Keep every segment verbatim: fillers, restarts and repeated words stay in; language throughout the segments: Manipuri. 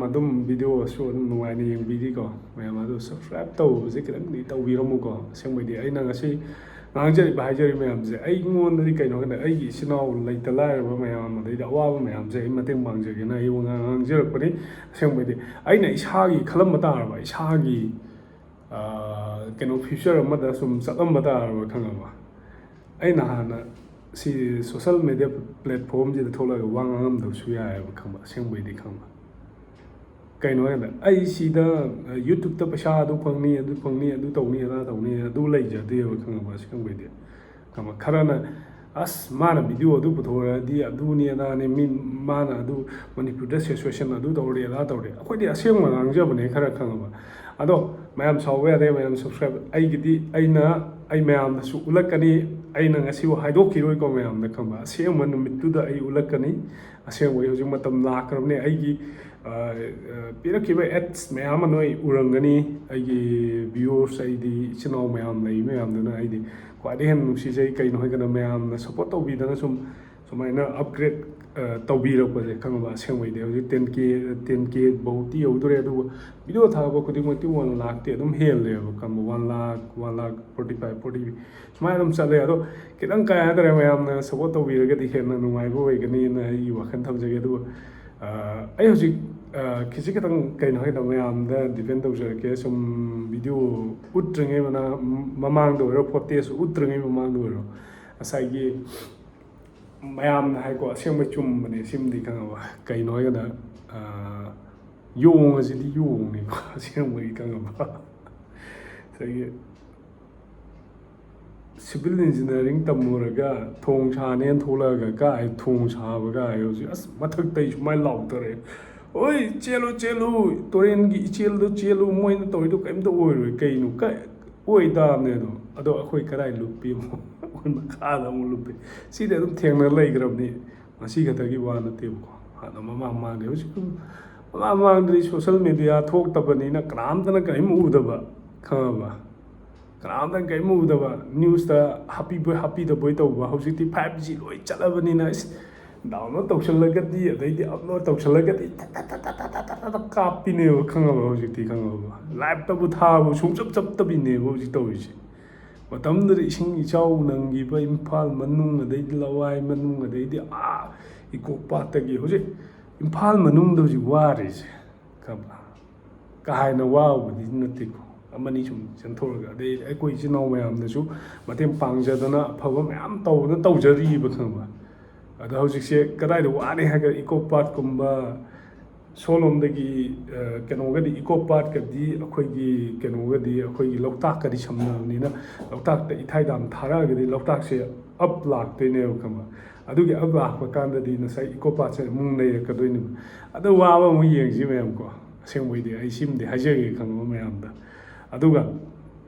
ꯑꯗꯨꯝ ꯚꯤꯗꯤꯑꯣꯁꯨ ꯑꯗꯨꯝ ꯅꯨꯡꯉꯥꯏꯅ ꯌꯦꯡꯕꯤꯔꯤꯀꯣ ꯃꯌꯥꯝ꯫ ꯑꯗꯨ ꯁꯕꯁꯀ꯭ꯔꯥꯏꯕ ꯇꯧꯕꯁꯦ ꯈꯤꯇꯪꯗꯤ ꯇꯧꯕꯤꯔꯝꯃꯨꯀꯣ꯫ ꯑꯁꯦꯡꯕꯩꯗꯤ ꯑꯩꯅ ꯉꯁꯤ ꯉꯥꯡꯖꯔꯤꯕ, ꯍꯥꯏꯖꯔꯤꯕ ꯃꯌꯥꯝꯁꯦ ꯑꯩꯉꯣꯟꯗꯗꯤ ꯀꯩꯅꯣ ꯍꯥꯏꯅ ꯑꯩꯒꯤ ꯏꯆꯤꯟ ꯏꯅꯥꯎ ꯂꯩꯇ ꯂꯥꯏꯔꯕ ꯃꯌꯥꯝ, ꯑꯗꯩꯗꯤ ꯑꯋꯥꯕ ꯃꯌꯥꯝꯁꯦ ꯑꯩ ꯃꯇꯦꯡ ꯄꯥꯡꯖꯒꯦꯅ ꯑꯩ ꯋꯥ ꯉꯥꯡ-, ꯉꯥꯡꯖꯔꯛꯄꯅꯤ꯫ ꯑꯁꯦꯡꯕꯩꯗꯤ ꯑꯩꯅ ꯏꯁꯥꯒꯤ ꯈꯜꯂꯝꯕ ꯇꯥꯔꯕ, ꯏꯁꯥꯒꯤ, ꯑꯥ, ꯀꯩꯅꯣ, ꯐ꯭ꯌꯨꯆꯔ ꯑꯃꯗ ꯁꯨꯝ ꯆꯠꯂꯝꯕ ꯇꯥꯔꯕ, ꯈꯪꯉꯕ? ꯑꯩꯅ ꯍꯥꯟꯅ ꯁꯤ ꯁꯣꯁꯦꯜ ꯃꯦꯗꯤꯌꯥ ꯄ꯭ꯂꯦꯠꯐꯣꯝꯁꯤꯗ ꯊꯣꯛꯂꯛꯑꯒ ꯋꯥ ꯉꯥꯡꯉꯝꯗꯕꯁꯨ ꯌꯥꯏꯑꯕ, ꯈꯪꯕ? ꯑꯁꯦꯡꯕꯩꯗꯤ, ꯈꯪꯕ? ꯀꯩꯅꯣ ꯍꯥꯏꯅ ꯑꯩ ꯁꯤꯗ, ꯑ, ꯌꯨꯇ꯭ꯌꯨꯕꯇ ꯄꯩꯁꯥ ꯑꯗꯨ ꯐꯪꯅꯤ, ꯑꯗꯨ ꯐꯪꯅꯤ, ꯑꯗꯨ ꯇꯧꯅꯤ, ꯑꯗꯥ ꯇꯧꯅꯤ, ꯑꯗꯨ ꯂꯩꯖꯗꯦꯕ, ꯈꯪꯉꯕ? ꯑꯁꯦꯡꯕꯩꯗꯤ, ꯈꯪꯕ? ꯈꯔꯅ, "ꯑꯁ, ꯃꯥꯅ ꯚꯤꯗꯤꯑꯣ ꯑꯗꯨ ꯄꯨꯊꯣꯔꯛꯑꯗꯤ ꯑꯗꯨꯅꯤ, ꯑꯗꯥꯅꯤ, ꯃꯤ, ꯃꯥꯅ ꯑꯗꯨ ꯃꯅꯤꯄꯨꯔꯗ ꯁꯤꯆꯨꯋꯦꯁꯟ ꯑꯗꯨ ꯇꯧꯔꯦ, ꯑꯗꯥ ꯇꯧꯔꯦ"꯫ ꯑꯩꯈꯣꯏꯗꯤ ꯑꯁꯦꯡꯕ ꯉꯥꯡꯖꯕꯅꯦ, ꯈꯔ, ꯈꯪꯉꯕ? ꯑꯗꯣ ꯃꯌꯥꯝ ꯁꯥꯎꯕ ꯌꯥꯗꯦ, ꯃꯌꯥꯝ ꯁꯕꯁꯀ꯭ꯔꯥꯏꯕ, ꯑꯩꯒꯤꯗꯤ ꯑꯩꯅ, ꯑꯩ ꯃꯌꯥꯝꯗꯁꯨ ꯎꯠꯂꯛꯀꯅꯤ꯫ ꯑꯩꯅ ꯉꯁꯤꯕꯨ ꯍꯥꯏꯗꯣꯛꯈꯤꯔꯣꯏꯀꯣ ꯃꯌꯥꯝꯗ, ꯈꯪꯕ? ꯑꯁꯦꯡꯕ ꯅꯨꯃꯤꯠꯇꯨꯗ ꯑꯩ ꯎꯠꯂꯛꯀꯅꯤ꯫ ꯑꯁꯦꯡꯕꯒꯤ ꯍꯧꯖꯤꯛ ꯃꯇꯝ ꯂꯥꯛꯈ꯭ꯔꯕꯅꯦ꯫ ꯑꯩꯒꯤ, ꯑ, ꯑ, ꯄꯤꯔꯛꯈꯤꯕ ꯑꯦꯗꯁ ꯃꯌꯥꯝ ꯑꯃ ꯅꯣꯏ ꯎꯔꯝꯒꯅꯤ꯫ ꯑꯩꯒꯤ ꯚ꯭ꯌꯨꯋꯔꯁ, ꯑꯩꯗꯤ ꯏꯆꯤꯟ ꯏꯅꯥꯎ ꯃꯌꯥꯝ ꯂꯩ ꯃꯌꯥꯝꯗꯨꯅ ꯑꯩꯗꯤ ꯈ꯭ꯋꯥꯏꯗꯒꯤ ꯍꯦꯟꯅ ꯅꯨꯡꯁꯤꯖꯩ꯫ ꯀꯩꯅꯣ ꯍꯥꯏꯔꯒꯅ ꯃꯌꯥꯝꯅ ꯁꯞꯄꯣꯔꯠ ꯇꯧꯕꯤꯗꯅ ꯁꯨꯝ ꯁꯨꯃꯥꯏꯅ ꯑꯞꯒ꯭ꯔꯦꯗ, ꯑ, ꯇꯧꯕꯤꯔꯛꯄꯁꯦ, ꯈꯪꯉꯕ? ꯑꯁꯦꯡꯕꯩꯗꯤ ꯍꯧꯖꯤꯛ ꯇꯦꯟ ꯀꯦ, ꯇꯦꯟ ꯀꯦ ꯐꯥꯎꯗꯤ ꯌꯧꯗꯣꯔꯦ, ꯑꯗꯨꯕꯨ ꯚꯤꯗꯤꯑꯣ ꯊꯥꯕ ꯈꯨꯗꯤꯡꯃꯛꯇꯤ ꯋꯥꯟ ꯂꯥꯛꯇꯤ ꯑꯗꯨꯝ ꯍꯦꯜꯂꯦꯕ, ꯈꯪꯕ? ꯋꯥꯟ ꯂꯥꯛ, ꯋꯥꯟ ꯂꯥꯛ ꯐꯣꯔꯇꯤ ꯐꯥꯏꯚ, ꯐꯣꯔꯇꯤ ꯁꯨꯃꯥꯏꯅ ꯑꯗꯨꯝ ꯆꯠꯂꯦ꯫ ꯑꯗꯣ ꯈꯤꯇꯪ, ꯀꯩ ꯍꯥꯏꯇꯥꯔꯦ, ꯃꯌꯥꯝꯅ ꯁꯞꯄꯣꯔꯠ ꯇꯧꯕꯤꯔꯒꯗꯤ ꯍꯦꯟꯅ ꯅꯨꯡꯉꯥꯏꯕ ꯑꯣꯏꯒꯅꯤꯅ ꯑꯩꯒꯤ ꯋꯥꯈꯜ ꯊꯝꯖꯒꯦ꯫ ꯑꯗꯨꯒ, ꯑ, ꯑꯩ ꯍꯧꯖꯤꯛ, ꯑ, ꯈꯤꯖꯤꯛ ꯈꯤꯇꯪ, ꯀꯩꯅꯣ ꯍꯥꯏꯗ, ꯃꯌꯥꯝꯗ ꯗꯤꯄꯦꯟ ꯇꯧꯖꯔꯛꯀꯦ꯫ ꯁꯨꯝ ꯚꯤꯗꯤꯑꯣ ꯎꯠꯇ꯭ꯔꯤꯉꯩ ꯃꯅꯥ-, ꯃꯃꯥꯡꯗ ꯑꯣꯏꯔꯣ, ꯐꯣꯇꯦꯖ ꯎꯠꯇ꯭ꯔꯤꯉꯩ ꯃꯃꯥꯡꯗ ꯑꯣꯏꯔꯣ, ꯉꯁꯥꯏꯒꯤ ꯃꯌꯥꯝꯅ ꯍꯥꯏꯀꯣ, ꯑꯁꯦꯡꯕꯩ ꯆꯨꯝꯕꯅꯦ ꯁꯤꯃꯗꯤ, ꯈꯪꯉꯕ? ꯀꯩꯅꯣ ꯍꯥꯏꯒꯅ, ꯑ, ꯌꯣꯡ ꯑꯁꯤꯗꯤ ꯌꯣꯡꯅꯤꯀꯣ, ꯑꯁꯦꯡꯕꯒꯤ, ꯈꯪꯉꯕ? ꯉꯁꯥꯏꯒꯤ ꯁꯤꯚꯤꯜ ꯏꯟꯖꯤꯅꯤꯌꯥꯔꯤꯡ ꯇꯝꯃꯨꯔꯒ ꯊꯣꯡ ꯁꯥꯅꯦꯅ ꯊꯣꯛꯂꯛꯑꯒ ꯀꯥꯏ ꯊꯣꯡ ꯁꯥꯕ ꯀꯥꯏ ꯍꯧꯖꯤꯛ ꯑꯁ ꯃꯊꯛꯇꯩ ꯁꯨꯃꯥꯏꯅ ꯂꯥꯎꯊꯔꯛꯑꯦ, "ꯍꯣꯏ, ꯆꯦꯜꯂꯨ, ꯆꯦꯜꯂꯨ, ꯇꯨꯔꯦꯟꯒꯤ ꯏꯆꯦꯜꯗꯣ ꯆꯦꯜꯂꯨ, ꯃꯣꯏꯅ ꯇꯧꯔꯤꯗꯣ ꯀꯩꯝꯇ ꯑꯣꯏꯔꯣꯏ"꯫ ꯀꯩꯅꯣ? ꯀꯥꯏ ꯑꯣꯏ ꯇꯥꯕꯅꯦ ꯑꯗꯣ꯫ ꯑꯗꯣ ꯑꯩꯈꯣꯏ ꯀꯗꯥꯏ ꯂꯨꯞꯄꯤ ꯑꯃꯨꯛ? ꯑꯩꯈꯣꯏ ꯃꯈꯥꯗ ꯑꯃꯨꯛ ꯂꯨꯞꯄꯤ꯫ ꯁꯤꯗꯤ ꯑꯗꯨꯝ ꯊꯦꯡꯅ ꯂꯩꯈ꯭ꯔꯕꯅꯤ꯫ ꯉꯁꯤ ꯈꯛꯇꯒꯤ ꯋꯥ ꯅꯠꯇꯦꯕꯀꯣ꯫ ꯍꯥꯟꯅ ꯃꯃꯥꯡ ꯃꯃꯥꯡꯗꯤ, ꯍꯧꯖꯤꯛ ꯃꯃꯥꯡ ꯃꯃꯥꯡꯗꯗꯤ ꯁꯣꯁꯦꯜ ꯃꯦꯗꯤꯌꯥ ꯊꯣꯛꯇꯕꯅꯤꯅ ꯀꯅꯥꯝꯇꯅ ꯀꯔꯤꯝ ꯎꯗꯕ, ꯈꯪꯉꯕ? ꯀꯅꯥꯝꯇꯅ ꯀꯔꯤꯝ ꯎꯗꯕ, ꯅ꯭ꯌꯨꯁꯇ ꯍꯥꯞꯄꯤꯕꯣꯏ ꯍꯥꯞꯄꯤꯗꯕꯣꯏ ꯇꯧꯕ꯫ ꯍꯧꯖꯤꯛꯇꯤ ꯐꯥꯏꯚ ꯖꯤ ꯂꯣꯏ ꯆꯠꯂꯕꯅꯤꯅ, ꯏꯁ, ꯗꯥꯎꯟꯂꯣꯗ ꯇꯧꯁꯜꯂꯒꯗꯤ, ꯑꯗꯩꯗꯤ ꯑꯞꯂꯣꯗ ꯇꯧꯁꯜꯂꯒꯗꯤ ꯇꯠ ꯇꯠ ꯇꯠ ꯇꯠ ꯇꯠ ꯇꯠ ꯇꯠ ꯇꯥꯗ ꯀꯥꯞꯄꯤꯅꯦꯕ, ꯈꯪꯉꯕ? ꯍꯧꯖꯤꯛꯇꯤ ꯈꯪꯉꯕ? ꯂꯥꯏꯞꯇꯕꯨ ꯊꯥꯕ ꯁꯨꯡꯆꯞ ꯆꯞꯇꯕꯤꯅꯦꯕ ꯍꯧꯖꯤꯛ ꯇꯧꯔꯤꯁꯦ꯫ ꯃꯇꯝꯗꯨꯗ ꯏꯁꯤꯡ ꯏꯆꯥꯎ ꯅꯪꯈꯤꯕ ꯏꯝꯐꯥꯜ ꯃꯅꯨꯡ, ꯑꯗꯩꯗꯤ ꯂꯋꯥꯏ ꯃꯅꯨꯡ, ꯑꯗꯩꯗꯤ ꯑꯥ ꯏꯀꯣ ꯄꯥꯠꯇꯒꯤ ꯍꯧꯖꯤꯛ ꯏꯝꯐꯥꯜ ꯃꯅꯨꯡꯗ ꯍꯧꯖꯤꯛ ꯋꯥꯔꯤꯁꯦ, ꯈꯪꯉꯕ? ꯀꯥ ꯍꯦꯟꯅ ꯋꯥꯕꯕꯨꯗꯤ ꯅꯠꯇꯦꯀꯣ, ꯑꯃꯅꯤ ꯁꯨꯝ ꯆꯦꯟꯊꯣꯛꯑꯒ, ꯑꯗꯩ ꯑꯩꯈꯣꯏ ꯏꯆꯤꯟ ꯏꯅꯥꯎ ꯃꯌꯥꯝꯅꯁꯨ ꯃꯇꯦꯡ ꯄꯥꯡꯖꯗꯅ ꯑꯐꯕ ꯃꯌꯥꯝ ꯇꯧꯗꯅ ꯇꯧꯖꯔꯤꯕ, ꯈꯪꯕ? ꯑꯗꯣ ꯍꯧꯖꯤꯛꯁꯦ ꯀꯗꯥꯏꯗ ꯋꯥꯔꯦ ꯍꯥꯏꯔꯒ ꯏꯀꯣ ꯄꯥꯠꯀꯨꯝꯕ ꯁꯣꯂꯣꯝꯗꯒꯤ, ꯑ, ꯀꯩꯅꯣꯒꯗꯤ, ꯏꯀꯣ ꯄꯥꯠꯀꯗꯤ ꯑꯩꯈꯣꯏꯒꯤ ꯀꯩꯅꯣꯒꯗꯤ, ꯑꯩꯈꯣꯏꯒꯤ ꯂꯣꯛꯇꯥꯛꯀꯗꯤ ꯁꯝꯅꯕꯅꯤꯅ, ꯂꯣꯛꯇꯥꯛꯇ ꯏꯊꯥꯏ ꯗꯥꯝ ꯊꯥꯔꯛꯑꯒꯗꯤ ꯂꯣꯛꯇꯥꯛꯁꯦ ꯑꯞ ꯂꯥꯛꯇꯣꯏꯅꯦꯕ, ꯈꯪꯕ? ꯑꯗꯨꯒꯤ ꯑꯞ ꯂꯥꯛꯄ ꯀꯥꯟꯗꯗꯤ ꯉꯁꯥꯏ ꯏꯀꯣ ꯄꯥꯠꯁꯦ ꯑꯃꯨꯛ ꯅꯩꯔꯛꯀꯗꯣꯏꯅꯦꯕ꯫ ꯑꯗꯣ ꯋꯥꯕ ꯑꯃꯨꯛ ꯌꯦꯡꯁꯤ ꯃꯌꯥꯝꯀꯣ꯫ ꯑꯁꯦꯡꯕꯩꯗꯤ ꯑꯩ ꯁꯤꯃꯗꯤ ꯍꯥꯏꯖꯒꯦ, ꯈꯪꯕ ꯃꯌꯥꯝꯗ꯫ ꯑꯗꯨꯒ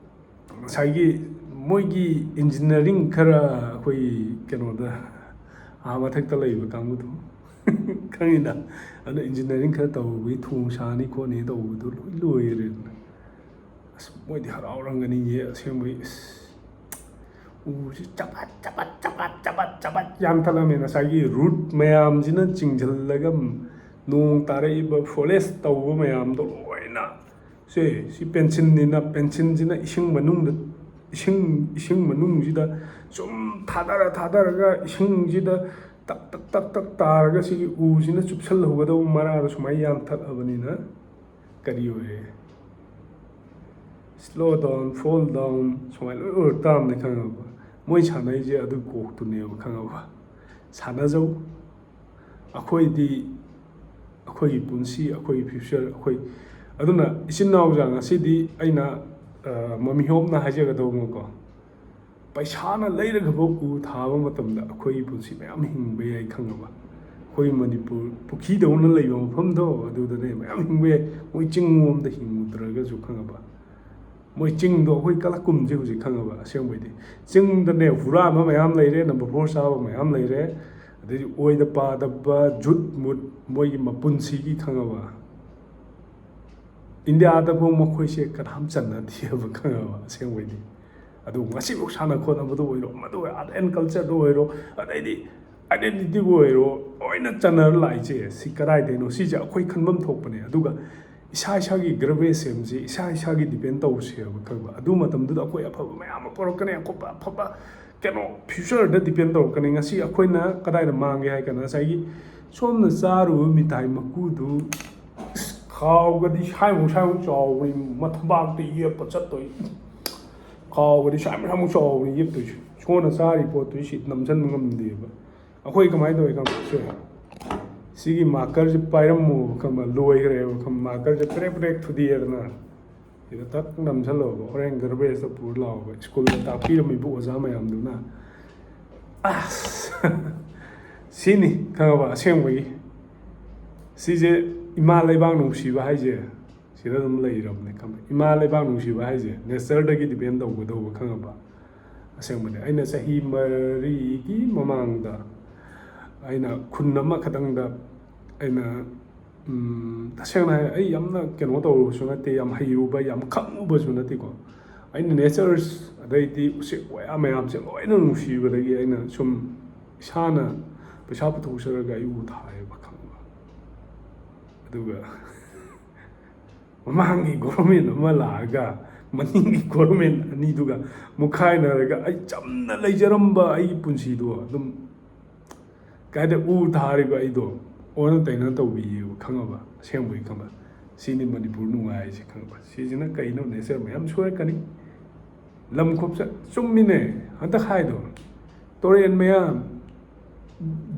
ꯉꯁꯥꯏꯒꯤ ꯃꯣꯏꯒꯤ ꯏꯟꯖꯤꯅꯤꯌꯥꯔꯤꯡ ꯈꯔ, ꯑꯩꯈꯣꯏ ꯀꯩꯅꯣꯗ, ꯑꯥ ꯃꯊꯛꯇ ꯂꯩꯕ ꯀꯥꯡꯕꯨꯗꯣ, ꯈꯪꯉꯤꯅ? ꯑꯗꯣ ꯏꯟꯖꯤꯅꯤꯌꯥꯔꯤꯡ ꯈꯔ ꯇꯧꯕꯒꯤ ꯊꯣꯡ ꯁꯥꯅꯤ ꯈꯣꯠꯅꯤ ꯇꯧꯕꯗꯣ ꯂꯣꯏ ꯂꯣꯏꯔꯦꯗꯅ꯫ ꯑꯁ, ꯃꯣꯏꯗꯤ ꯍꯔꯥꯎꯔꯝꯒꯅꯤꯌꯦ ꯑꯁꯦꯡꯕꯩ꯫ ꯑꯁ, ꯎꯁꯤ ꯆꯄꯠ ꯆꯄꯠ ꯆꯄꯠ ꯆꯄꯠ ꯆꯄꯠ ꯌꯥꯟꯊꯠꯂꯝꯃꯦ꯫ ꯉꯁꯥꯏꯒꯤ ꯔꯨꯠ ꯃꯌꯥꯝꯁꯤꯅ ꯆꯤꯡꯁꯤꯜꯂꯒ ꯅꯣꯡ ꯇꯥꯔꯛꯏꯕ, ꯐꯣꯔꯦꯁ ꯇꯧꯕ ꯃꯌꯥꯝꯗꯣ ꯂꯣꯏꯅ, ꯁꯦ, ꯁꯤ ꯄꯦꯟꯁꯤꯜꯅꯤꯅ, ꯄꯦꯟꯁꯤꯜꯁꯤꯅ ꯏꯁꯤꯡ ꯃꯅꯨꯡꯗ, ꯏꯁꯤꯡ, ꯏꯁꯤꯡ ꯃꯅꯨꯡꯁꯤꯗ ꯁꯨꯝ ꯊꯥꯗꯔ ꯊꯥꯗꯔꯒ ꯏꯁꯤꯡꯁꯤꯗ ꯇꯛ ꯇꯛ ꯇꯛ ꯇꯛ ꯇꯥꯔꯒ ꯁꯤꯒꯤ ꯎꯁꯤꯅ ꯆꯨꯞꯁꯜꯍꯧꯒꯗꯧꯕ ꯃꯔꯥꯗꯣ ꯁꯨꯃꯥꯏꯅ ꯌꯥꯟꯊꯠꯂꯕꯅꯤꯅ ꯀꯔꯤ ꯑꯣꯏꯔꯦ? Slow down, fall down, ꯁꯨꯃꯥꯏꯅ ꯂꯣꯏ ꯑꯣꯏꯔꯛ ꯇꯥꯕꯅꯤ, ꯈꯪꯉꯕ? ꯃꯣꯏ ꯁꯥꯟꯅꯩꯁꯦ ꯑꯗꯨ ꯀꯣꯛꯇꯨꯅꯦꯕ, ꯈꯪꯉꯕ? ꯁꯥꯟꯅꯖꯧ꯫ ꯑꯩꯈꯣꯏꯗꯤ ꯑꯩꯈꯣꯏꯒꯤ ꯄꯨꯟꯁꯤ, ꯑꯩꯈꯣꯏꯒꯤ ꯐ꯭ꯌꯨꯆꯔ, ꯑꯩꯈꯣꯏ, ꯑꯗꯨꯅ ꯏꯆꯤꯟ ꯏꯅꯥꯎꯁꯦ ꯉꯁꯤꯗꯤ ꯑꯩꯅ, ꯑ, ꯃꯃꯤꯍꯣꯝꯅ ꯍꯥꯏꯖꯒꯗꯧꯕꯀꯣ, ꯄꯩꯁꯥꯅ ꯂꯩꯔꯒꯐꯥꯎ ꯎ ꯊꯥꯕ ꯃꯇꯝꯗ ꯑꯩꯈꯣꯏꯒꯤ ꯄꯨꯟꯁꯤ ꯃꯌꯥꯝ ꯍꯤꯡꯕ ꯌꯥꯏ, ꯈꯪꯉꯕ? ꯑꯩꯈꯣꯏ ꯃꯅꯤꯄꯨꯔ ꯄꯨꯈ꯭ꯔꯤꯗꯧꯅ ꯂꯩꯕ ꯃꯐꯝꯗꯣ, ꯑꯗꯨꯗꯅꯦ ꯃꯌꯥꯝ ꯍꯤꯡꯕ ꯌꯥꯏ꯫ ꯃꯣꯏ ꯆꯤꯡ ꯂꯣꯝꯗ ꯍꯤꯡꯉꯨꯗ꯭ꯔꯒꯁꯨ, ꯈꯪꯉꯕ? ꯃꯣꯏ ꯆꯤꯡꯗꯣ ꯑꯩꯈꯣꯏ ꯀꯂꯛ ꯀꯨꯝꯁꯦ ꯍꯧꯖꯤꯛ, ꯈꯪꯉꯕ? ꯑꯁꯦꯡꯕꯩꯗꯤ ꯆꯤꯡꯗꯅꯦ ꯍꯨꯔꯥꯟꯕ ꯃꯌꯥꯝ ꯂꯩꯔꯦ, ꯅꯝꯕꯔ ꯐꯣꯔ ꯆꯥꯕ ꯃꯌꯥꯝ ꯂꯩꯔꯦ, ꯑꯗꯩꯗꯤ ꯑꯣꯏꯗ ꯄꯥꯗꯕ ꯖꯨꯠ ꯃꯨꯠ, ꯃꯣꯏꯒꯤ ꯃꯄꯨꯟꯁꯤꯒꯤ, ꯈꯪꯉꯕ? ꯏꯟꯗꯤꯌꯥꯗꯐꯥꯎ ꯃꯈꯣꯏꯁꯦ ꯀꯅꯥꯝ ꯆꯟꯅꯗꯦꯕ, ꯈꯪꯉꯕ? ꯑꯁꯦꯡꯕꯩꯗꯤ꯫ ꯑꯗꯨ ꯉꯁꯤꯐꯥꯎ ꯁꯥꯟꯅ ꯈꯣꯠꯅꯕꯗ ꯑꯣꯏꯔꯣ, ꯑꯃꯗ ꯑꯣꯏꯔꯣ, ꯑꯥꯔꯠ ꯑꯦꯟ ꯀꯜꯆꯔꯗ ꯑꯣꯏꯔꯣ, ꯑꯗꯩꯗꯤ ꯑꯥꯏꯗꯦꯟꯇꯤꯇꯤꯕꯨ ꯑꯣꯏꯔꯣ, ꯂꯣꯏꯅ ꯆꯟꯅꯔ ꯂꯥꯛꯏꯁꯦ ꯁꯤ ꯀꯗꯥꯏꯗꯩꯅꯣ? ꯁꯤꯁꯦ ꯑꯩꯈꯣꯏ ꯈꯟꯐꯝ ꯊꯣꯛꯄꯅꯦ꯫ ꯑꯗꯨꯒ ꯏꯁꯥ ꯏꯁꯥꯒꯤ ꯒ꯭ꯔꯕꯦꯖ ꯁꯦꯝꯁꯤ, ꯏꯁꯥ ꯏꯁꯥꯒꯤ ꯗꯤꯄꯦꯟ ꯇꯧꯁꯦꯕ, ꯈꯪꯕ? ꯑꯗꯨ ꯃꯇꯝꯗꯨꯗ ꯑꯩꯈꯣꯏ ꯑꯐꯕ ꯃꯌꯥꯝ ꯑꯃ ꯄꯨꯔꯛꯀꯅꯤ, ꯑꯩꯈꯣꯏ ꯑꯐꯕ ꯀꯩꯅꯣ ꯐ꯭ꯌꯨꯆꯔꯗ ꯗꯤꯄꯦꯟ ꯇꯧꯔꯛꯀꯅꯤ꯫ ꯉꯁꯤ ꯑꯩꯈꯣꯏꯅ ꯀꯗꯥꯏꯗ ꯃꯥꯡꯒꯦ ꯍꯥꯏ ꯀꯥꯟꯗ ꯉꯁꯥꯏꯒꯤ ꯁꯣꯝꯅ ꯆꯥꯔꯨꯕ ꯃꯤꯊꯥꯏ ꯃꯀꯨꯗꯨ, ꯑꯁ, ꯈꯥꯎꯒꯗꯤ ꯁꯥꯏꯃꯨꯛ ꯁꯥꯏꯃꯨꯛ ꯆꯥꯎꯕꯅꯤ, ꯃꯊꯕꯥꯛꯇ ꯌꯦꯞꯄ ꯆꯠꯇꯣꯏ꯫ ꯈꯥꯎꯒꯗꯤ ꯁꯥꯏꯃꯨꯛ ꯁꯥꯏꯃꯨꯛ ꯆꯥꯎꯕꯅꯤ ꯌꯦꯞꯇꯣꯏꯁꯦ꯫ ꯁꯣꯝꯅ ꯆꯥꯔꯤ ꯄꯣꯠꯇꯨ ꯁꯤ ꯅꯝꯁꯤꯟꯕ ꯉꯝꯗꯦꯕ꯫ ꯑꯩꯈꯣꯏ ꯀꯃꯥꯏꯅ ꯇꯧꯋꯤ ꯈꯪꯕ꯭ꯔ? ꯁꯦ, ꯁꯤꯒꯤ ꯃꯥꯔꯀꯔꯁꯦ ꯄꯥꯏꯔꯝꯃꯣꯕ, ꯈꯪꯕ꯭ꯔ? ꯂꯣꯏꯈ꯭ꯔꯦꯕ, ꯈꯪꯕ꯭ꯔ? ꯃꯥꯔꯀꯔꯁꯦ ꯄ꯭ꯔꯦꯛ ꯄ꯭ꯔꯦꯛ ꯊꯨꯗꯦꯛꯑꯦꯗꯅ, ꯁꯤꯗ ꯇꯛ ꯅꯝꯁꯜꯂꯣꯕ꯫ ꯍꯣꯔꯦꯟ ꯒꯥꯔꯕꯦꯖꯇ ꯄꯨꯔ ꯂꯥꯛꯑꯣꯕ, ꯁ꯭ꯀꯨꯜꯗ ꯇꯥꯛꯄꯤꯔꯝꯃꯤꯕ ꯑꯣꯖꯥ ꯃꯌꯥꯝꯗꯨꯅ꯫ ꯑꯁ! ꯁꯤꯅꯤ ꯈꯪꯉꯕ ꯑꯁꯦꯡꯕꯒꯤ꯫ ꯁꯤꯁꯦ ꯏꯃꯥ ꯂꯩꯕꯥꯛ ꯅꯨꯡꯁꯤꯕ ꯍꯥꯏꯁꯦ꯫ ꯁꯤꯗ ꯑꯗꯨꯝ ꯂꯩꯔꯕꯅꯦ, ꯈꯪꯕ꯭ꯔꯥ? ꯏꯃꯥ ꯂꯩꯕꯥꯛ ꯅꯨꯡꯁꯤꯕ ꯍꯥꯏꯁꯦ ꯅꯦꯆꯔꯗꯒꯤ ꯗꯤꯄꯦꯟ ꯇꯧꯒꯗꯧꯕ, ꯈꯪꯉꯕ? ꯑꯁꯦꯡꯕꯅꯦ꯫ ꯑꯩꯅ ꯆꯍꯤ ꯃꯔꯤꯒꯤ ꯃꯃꯥꯡꯗ ꯑꯩꯅ ꯈꯨꯟ ꯑꯃꯈꯛꯇꯪꯗ ꯑꯩꯅ, ꯎꯝ, ꯇꯁꯦꯡꯅ ꯍꯥꯏ, ꯑꯩ ꯌꯥꯝꯅ ꯀꯩꯅꯣ ꯇꯧꯔꯨꯕꯁꯨ ꯅꯠꯇꯦ, ꯌꯥꯝ ꯍꯩꯔꯨꯕ, ꯌꯥꯝ ꯈꯪꯉꯨꯕꯁꯨ ꯅꯠꯇꯦꯀꯣ꯫ ꯑꯩꯅ ꯅꯦꯆꯔꯁ, ꯑꯗꯩꯗꯤ ꯎꯆꯦꯛ ꯋꯥꯌꯥ ꯃꯌꯥꯝꯁꯦ ꯂꯣꯏꯅ ꯅꯨꯡꯁꯤꯕꯗꯒꯤ ꯑꯩꯅ ꯁꯨꯝ ꯏꯁꯥꯅ ꯄꯩꯁꯥ ꯄꯨꯊꯣꯛꯆꯔꯒ ꯑꯩ ꯎ ꯊꯥꯏꯌꯦꯕ, ꯈꯪꯕ꯭ꯔꯥ? ꯑꯗꯨꯒ ꯃꯃꯥꯡꯒꯤ ꯒꯣꯔꯃꯦꯟ ꯑꯃ ꯂꯥꯛꯑꯒ ꯃꯅꯤꯡꯒꯤ ꯒꯣꯔꯃꯦꯟ ꯑꯅꯤꯗꯨꯒ ꯃꯨꯛꯈꯥꯏꯅꯔꯒ ꯑꯩ ꯆꯝꯅ ꯂꯩꯖꯔꯝꯕ ꯑꯩꯒꯤ ꯄꯨꯟꯁꯤꯗꯣ ꯑꯗꯨꯝ ꯀꯥꯏꯗ ꯎ ꯊꯥꯔꯤꯕ ꯑꯩꯗꯣ ꯑꯣꯟꯅ ꯇꯩꯅ ꯇꯧꯕꯤꯌꯦꯕ, ꯈꯪꯉꯕ? ꯑꯁꯦꯡꯕꯒꯤ ꯈꯪꯕ꯫ ꯁꯤꯅꯤ ꯃꯅꯤꯄꯨꯔ ꯅꯨꯡꯉꯥꯏꯔꯤꯁꯦ, ꯈꯪꯉꯕ? ꯁꯤꯁꯤꯅ ꯀꯩꯅꯣ? ꯅꯦꯆꯔ ꯃꯌꯥꯝ ꯁꯣꯏꯔꯛꯀꯅꯤ꯫ ꯂꯝ ꯈꯣꯞꯆꯠ ꯆꯨꯝꯃꯤꯅꯦ ꯍꯟꯗꯛ ꯍꯥꯏꯗꯣ꯫ ꯇꯨꯔꯦꯟ ꯃꯌꯥꯝ,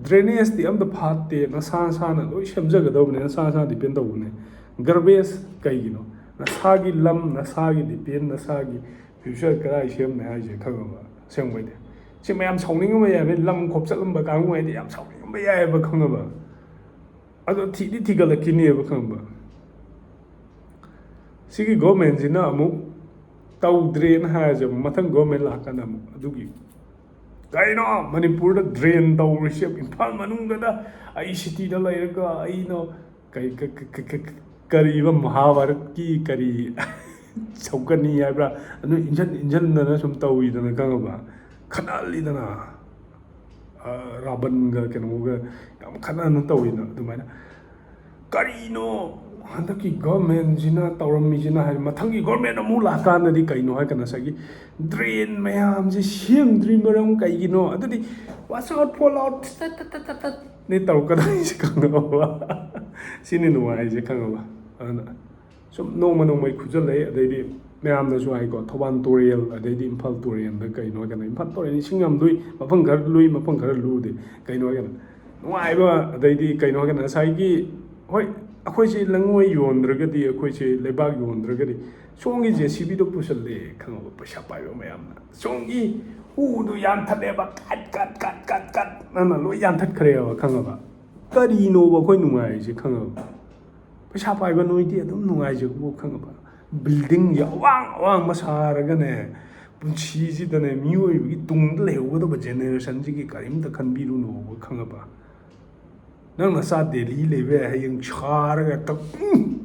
ꯗ꯭ꯔꯦꯅꯦꯖꯇꯤ ꯑꯝꯇ ꯐꯥꯠꯇꯦ, ꯅꯁꯥ ꯅꯁꯥꯅ ꯂꯣꯏ ꯁꯦꯝꯖꯒꯗꯧꯕꯅꯦ, ꯅꯁꯥ ꯅꯁꯥ ꯗꯤꯄꯦꯟ ꯇꯧꯕꯅꯦ꯫ ꯒꯥꯔꯕꯦꯖ ꯀꯩꯒꯤꯅꯣ? ꯅꯁꯥꯒꯤ ꯂꯝ, ꯅꯁꯥꯒꯤ ꯗꯤꯄꯦꯟ, ꯅꯁꯥꯒꯤ ꯐ꯭ꯌꯨꯆꯔ ꯀꯗꯥꯏ ꯁꯦꯝꯅꯤ ꯍꯥꯏꯁꯦ, ꯈꯪꯉꯕ? ꯑꯁꯦꯡꯕꯩꯗꯤ ꯁꯤ ꯃꯌꯥꯝ ꯁꯥꯎꯅꯤꯡꯉꯝꯕ ꯌꯥꯏ, ꯂꯝ ꯈꯣꯞꯆꯠꯂꯝꯕ ꯀꯥꯡꯕꯨ ꯍꯥꯏꯗꯤ ꯌꯥꯝ ꯁꯥꯎꯅꯤꯡꯉꯝꯕ ꯌꯥꯏꯑꯕ, ꯈꯪꯉꯕ? ꯑꯗꯣ ꯊꯤꯗꯤ ꯊꯤꯒꯠꯂꯛꯈꯤꯅꯦꯕ, ꯈꯪꯉꯕ? ꯁꯤꯒꯤ ꯒꯣꯔꯃꯦꯟꯁꯤꯅ ꯑꯃꯨꯛ ꯇꯧꯗ꯭ꯔꯦꯅ ꯍꯥꯏꯔꯁꯦ, ꯃꯊꯪ ꯒꯣꯔꯃꯦꯟ ꯂꯥꯛꯀꯥꯟꯗ ꯑꯃꯨꯛ ꯑꯗꯨꯒꯤ ꯀꯩꯅꯣ ꯃꯅꯤꯄꯨꯔꯗ ꯗ꯭ꯔꯦꯟ ꯇꯧꯔꯤꯁꯦ? ꯏꯝꯐꯥꯜ ꯃꯅꯨꯡꯗꯗ ꯑꯩ ꯁꯤꯇꯤꯗ ꯂꯩꯔꯒ ꯑꯩꯅ ꯀꯩ-, ꯀ-, ꯀ-, ꯀ-, ꯀ-, ꯀꯔꯤꯕ ꯃꯍꯥꯚꯥꯔꯠꯀꯤ ꯀꯔꯤ ꯁꯧꯒꯠꯅꯤ ꯍꯥꯏꯕ꯭ꯔꯥ? ꯑꯗꯨ ꯏꯟꯖꯟ ꯏꯟꯖꯟꯗꯅ ꯁꯨꯝ ꯇꯧꯋꯤꯗꯅ, ꯈꯪꯉꯕ? ꯈꯠꯅꯍꯜꯂꯤꯗꯅ꯫ ꯔꯥꯕꯟꯒ ꯀꯩꯅꯣꯒ ꯌꯥꯝ ꯈꯠꯅꯅ ꯇꯧꯋꯤꯅ ꯑꯗꯨꯃꯥꯏꯅ꯫ ꯀꯔꯤꯅꯣ ꯍꯟꯗꯛꯀꯤ ꯒꯣꯔꯃꯦꯟꯁꯤꯅ ꯇꯧꯔꯝꯃꯤꯁꯤꯅ ꯍꯥꯏ, ꯃꯊꯪꯒꯤ ꯒꯣꯔꯃꯦꯟ ꯑꯃꯨꯛ ꯂꯥꯛꯀꯥꯟꯗꯗꯤ ꯀꯩꯅꯣ ꯍꯥꯏꯔꯒꯅ ꯉꯁꯥꯏꯒꯤ ꯗ꯭ꯔꯦꯟ ꯃꯌꯥꯝꯁꯦ ꯁꯦꯝꯗ꯭ꯔꯤ ꯃꯔꯝ ꯀꯩꯒꯤꯅꯣ? ꯑꯗꯨꯗꯤ wash out, fall out, ꯇꯠ ꯇꯠ ꯇꯠ ꯇꯠ ꯇꯠꯅꯦ ꯇꯧꯔꯛꯀꯗꯣꯏꯁꯦ, ꯈꯪꯉꯕ? ꯁꯤꯅꯤ ꯅꯨꯡꯉꯥꯏꯔꯤꯁꯦ, ꯈꯪꯉꯕ? ꯑꯗꯨꯅ ꯁꯨꯝ ꯅꯣꯡꯃ ꯅꯣꯡꯃꯒꯤ ꯈꯨꯖꯜꯂꯛꯑꯦ꯫ ꯑꯗꯩꯗꯤ ꯃꯌꯥꯝꯅꯁꯨ ꯍꯥꯏꯀꯣ, ꯊꯧꯕꯥꯜ ꯇꯨꯔꯦꯜ, ꯑꯗꯩꯗꯤ ꯏꯝꯐꯥꯜ ꯇꯨꯔꯦꯜꯗ ꯀꯩꯅꯣ ꯍꯥꯏꯔꯒꯅ ꯏꯝꯐꯥꯜ ꯇꯨꯔꯦꯜ ꯏꯁꯤꯡ ꯌꯥꯝ ꯂꯨꯏ, ꯃꯐꯝ ꯈꯔ ꯂꯨꯏ, ꯃꯐꯝ ꯈꯔ ꯂꯨꯗꯦ꯫ ꯀꯩꯅꯣ ꯍꯥꯏꯔꯒꯅ ꯅꯨꯡꯉꯥꯏꯕ, ꯑꯗꯩꯗꯤ ꯀꯩꯅꯣ ꯍꯥꯏꯔꯒꯅ ꯉꯁꯥꯏꯒꯤ, ꯍꯣꯏ, ꯑꯩꯈꯣꯏꯁꯦ ꯂꯩꯉꯣꯏ ꯌꯣꯟꯗ꯭ꯔꯒꯗꯤ, ꯑꯩꯈꯣꯏꯁꯦ ꯂꯩꯕꯥꯛ ꯌꯣꯟꯗ꯭ꯔꯒꯗꯤ, ꯁꯣꯝꯒꯤ JCBꯗꯣ ꯄꯨꯁꯜꯂꯦ, ꯈꯪꯉꯕ? ꯄꯩꯁꯥ ꯄꯥꯏꯕ ꯃꯌꯥꯝꯅ ꯁꯣꯝꯒꯤ ꯎꯗꯣ ꯌꯥꯟꯊꯠꯂꯦꯕ, ꯀꯠ ꯀꯠ ꯀꯠ ꯀꯠ ꯀꯠ ꯑꯅ ꯂꯣꯏ ꯌꯥꯟꯊꯠꯈ꯭ꯔꯦꯕ, ꯈꯪꯉꯕ? ꯀꯔꯤꯅꯣꯕ ꯑꯩꯈꯣꯏ ꯅꯨꯡꯉꯥꯏꯔꯤꯁꯦ, ꯈꯪꯉꯕ? ꯄꯩꯁꯥ ꯄꯥꯏꯕ ꯅꯣꯏꯗꯤ ꯑꯗꯨꯝ ꯅꯨꯡꯉꯥꯏꯖꯕꯕꯨ, ꯈꯪꯉꯕ? ꯕꯤꯜꯗꯤꯡꯁꯦ ꯑꯋꯥꯡ ꯑꯋꯥꯡꯕ ꯁꯥꯔꯒꯅꯦ, ꯄꯨꯟꯁꯤꯁꯤꯗꯅꯦ, ꯃꯤꯑꯣꯏꯕꯒꯤ ꯇꯨꯡꯗ ꯂꯩꯍꯧꯒꯗꯕ ꯖꯦꯅꯦꯔꯦꯁꯟꯁꯤꯒꯤ ꯀꯔꯤꯝꯇ ꯈꯟꯕꯤꯔꯨꯅꯣꯕ, ꯈꯪꯉꯕ? ꯅꯪ ꯅꯆꯥ ꯗꯦꯜꯂꯤ ꯂꯩꯕ ꯌꯥꯏ, ꯍꯌꯦꯡ ꯁꯥꯔꯒ ꯍꯦꯛꯇ, ꯎꯝ,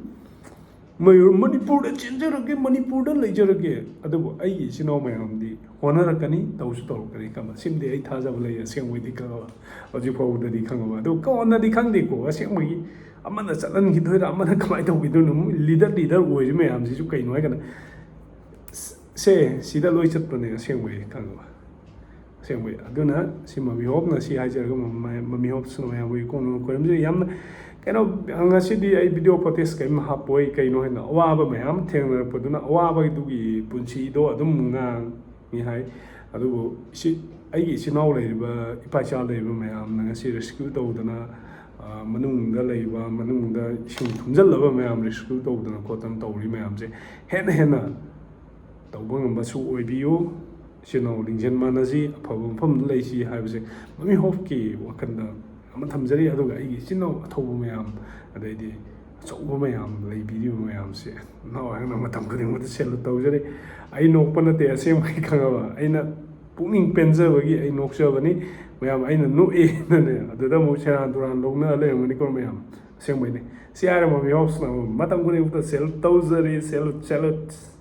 ꯃꯌꯨꯝ ꯃꯅꯤꯄꯨꯔꯗ ꯆꯦꯟꯖꯔꯒꯦ, ꯃꯅꯤꯄꯨꯔꯗ ꯂꯩꯖꯔꯒꯦ꯫ ꯑꯗꯨꯕꯨ ꯑꯩꯒꯤ ꯏꯆꯤꯟ ꯏꯅꯥꯎ ꯃꯌꯥꯝꯗꯤ ꯍꯣꯠꯅꯔꯛꯀꯅꯤ, ꯇꯧꯁꯨ ꯇꯧꯔꯛꯀꯅꯤ, ꯈꯪꯉꯕ? ꯁꯤꯃꯗꯤ ꯑꯩ ꯊꯥꯖꯕ ꯂꯩ, ꯑꯁꯦꯡꯕꯩꯗꯤ, ꯈꯪꯉꯕ? ꯍꯧꯖꯤꯛ ꯐꯥꯎꯕꯗꯗꯤ, ꯈꯪꯉꯕ? ꯑꯗꯨ ꯀꯣꯟꯅꯗꯤ ꯈꯪꯗꯦꯀꯣ, ꯑꯁꯦꯡꯕꯒꯤ ꯑꯃꯅ ꯆꯠꯍꯟꯈꯤꯗꯣꯏꯔꯥ, ꯑꯃꯅ ꯀꯃꯥꯏꯅ ꯇꯧꯈꯤꯗꯣꯏꯅꯣ? ꯂꯤꯗꯔ, ꯂꯤꯗꯔ ꯑꯣꯏꯔꯤ ꯃꯌꯥꯝꯁꯤꯁꯨ ꯀꯩꯅꯣ ꯍꯥꯏꯔꯒꯅ, ꯁꯦ, ꯁꯤꯗ ꯂꯣꯏ ꯆꯠꯄꯅꯦ, ꯑꯁꯦꯡꯕꯩ, ꯈꯪꯉꯕ? ꯑꯁꯦꯡꯕꯩ꯫ ꯑꯗꯨꯅ ꯁꯤ ꯃꯃꯤ ꯍꯣꯞꯅ ꯁꯤ ꯍꯥꯏꯖꯔꯒ, ꯃꯃ-, ꯃꯃꯤ ꯍꯣꯞꯁꯤꯅ ꯃꯌꯥꯝꯕꯨ ꯏꯀꯣꯟ ꯈꯣꯏꯔꯝꯖꯩ꯫ ꯌꯥꯝꯅ ꯀꯩꯅꯣ, ꯉꯁꯤꯗꯤ ꯑꯩ video footage ꯀꯔꯤꯝ ꯍꯥꯞꯄꯣꯏ꯫ ꯀꯩꯅꯣ ꯍꯥꯏꯅ ꯑꯋꯥꯕ ꯃꯌꯥꯝ ꯊꯦꯡꯅꯔꯛꯄꯗꯨꯅ, ꯑꯋꯥꯕꯗꯨꯒꯤ ꯄꯨꯟꯁꯤꯗꯣ ꯑꯗꯨꯝ ꯉꯥꯡꯉꯤ ꯍꯥꯏ꯫ ꯑꯗꯨꯕꯨ ꯁꯤ ꯑꯩꯒꯤ ꯏꯆꯤꯟ ꯏꯅꯥꯎ ꯂꯩꯔꯤꯕ, ꯏꯄꯥ ꯏꯆꯥ ꯂꯩꯔꯤꯕ ꯃꯌꯥꯝꯅ ꯉꯁꯤ rescue ꯇꯧꯗꯅ, ꯑ, ꯃꯅꯨꯡꯗ ꯂꯩꯕ, ꯃꯅꯨꯡꯗ ꯏꯁꯤꯡ ꯊꯨꯝꯖꯤꯜꯂꯕ ꯃꯌꯥꯝ rescue ꯇꯧꯗꯅ ꯈꯣꯠꯇꯅ ꯇꯧꯔꯤ ꯃꯌꯥꯝꯁꯦ ꯍꯦꯟꯅ ꯍꯦꯟꯅ ꯇꯧꯕ ꯉꯝꯕꯁꯨ ꯑꯣꯏꯕꯤꯌꯨ꯫ ꯏꯆꯤꯟ ꯏꯅꯥꯎ ꯂꯤꯡꯖꯦꯜ ꯃꯥꯟꯅꯁꯤ, ꯑꯐꯕ ꯃꯐꯝꯗ ꯂꯩꯁꯤ ꯍꯥꯏꯕꯁꯦ ꯃꯃꯤ ꯍꯣꯞꯀꯤ ꯋꯥꯈꯜꯗ ꯑꯃ ꯊꯝꯖꯔꯤ꯫ ꯑꯗꯨꯒ ꯑꯩꯒꯤ ꯏꯆꯤꯟ ꯏꯅꯥꯎ ꯑꯊꯧꯕ ꯃꯌꯥꯝ, ꯑꯗꯩꯗꯤ ꯑꯆꯧꯕ ꯃꯌꯥꯝ ꯂꯩꯕꯤꯔꯤꯕ ꯃꯌꯥꯝꯁꯦ, ꯅꯅꯥꯎ ꯑꯩꯍꯥꯛꯅ ꯃꯇꯝ ꯈꯨꯗꯤꯡꯃꯛꯇ salute ꯇꯧꯖꯔꯤ꯫ ꯑꯩ ꯅꯣꯛꯄ ꯅꯠꯇꯦ, ꯑꯁꯦꯡꯕꯒꯤ, ꯈꯪꯉꯕ? ꯑꯩꯅ ꯄꯨꯛꯅꯤꯡ ꯄꯦꯟꯖꯕꯒꯤ ꯑꯩ ꯅꯣꯛꯆꯕꯅꯤ꯫ ꯃꯌꯥꯝ ꯑꯩꯅ ꯅꯣꯛꯑꯦꯅꯅꯦ ꯑꯗꯨꯗ ꯑꯃꯨꯛ ꯁꯦꯔꯥꯟ ꯇꯨꯔꯥꯟ ꯂꯧꯅ ꯂꯩꯔꯝꯒꯅꯤꯀꯣ ꯃꯌꯥꯝ꯫ ꯑꯁꯦꯡꯕꯩꯅꯦ꯫ ꯁꯤ ꯍꯥꯏꯔ ꯃꯃꯤ ꯍꯣꯞꯁꯤꯅ ꯑꯃꯨꯛ ꯃꯇꯝ ꯈꯨꯗꯤꯡꯃꯛꯇ salute ꯇꯧꯖꯔꯤ, salute, salute꯫